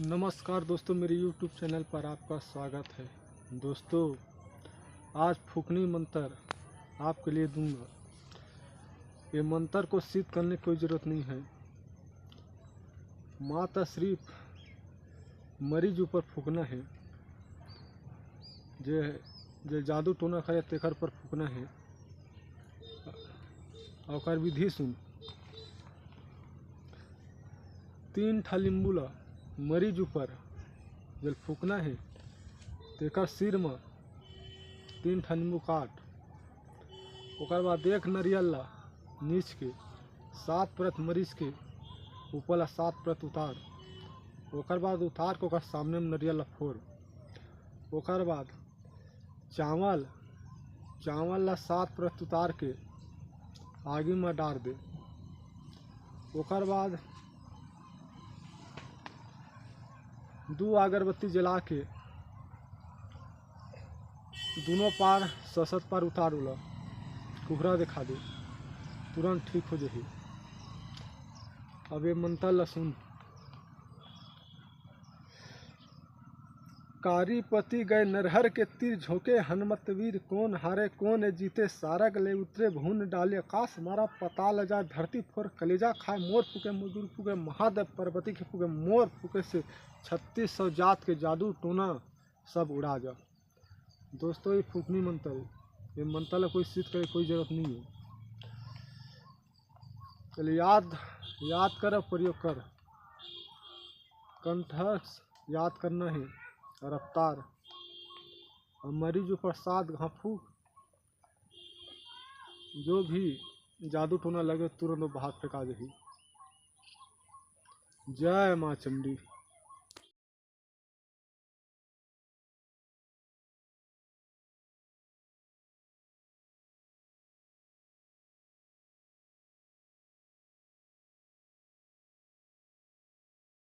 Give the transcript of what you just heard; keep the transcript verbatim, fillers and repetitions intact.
नमस्कार दोस्तों, मेरे YouTube चैनल पर आपका स्वागत है। दोस्तों, आज फूकनी मंत्र आपके लिए दूंगा। ये मंत्र को सिद्ध करने की कोई ज़रूरत नहीं है, मात्र सिर्फ मरीज ऊपर फूकना है। जे जे जादू टोना करे तेकर पर फूकना है। ओकर विधि सुन। तीन ठा नींबू ला मरीज ऊपर जल फूकना है, तेकर सिर म तीन ठा नींबू काट। ओकर बाद एक नरियल ला नीच के सात परत मरीज के ऊपर ला सात परत उतार। ओकर बाद उतार के ओकर सामने में नरियल ला फोर। ओकर बाद चावल, चावल ला सात परत उतार के आगी में डार दे। ओकर बाद दू अगरबत्ती जला के दोनों पार ससत पार उतार ओला, कुहरा दिखा दे, तुरंत ठीक हो जाही। अब ये मंत्र ला सुन। कारी पति गए नरहर के तीर झोंके हनुमत वीर, कौन हारे कौन जीते सारग ले उतरे भून डाले, आकाश मारा पताल जाए धरती फोर कलेजा खाए, मोर फूके मजदूर फूके महादेव पार्वती के फूके, मोर फूके से छत्तीस सौ जात के जादू टोना सब उड़ा जा। दोस्तों, ये फूकनी मंत्र है, ये मंत्र ला कोई सिद्ध करे कोई जरूरत नहीं है। चलिए याद, याद कर, प्रयोग कर, कंठस्थ याद करना है। रफ्तार और मरीज ऊपर सात घाफू, जो भी जादू टोना लगे तुरंत वो बाहर फेंका जाही। जय माँ चंडी।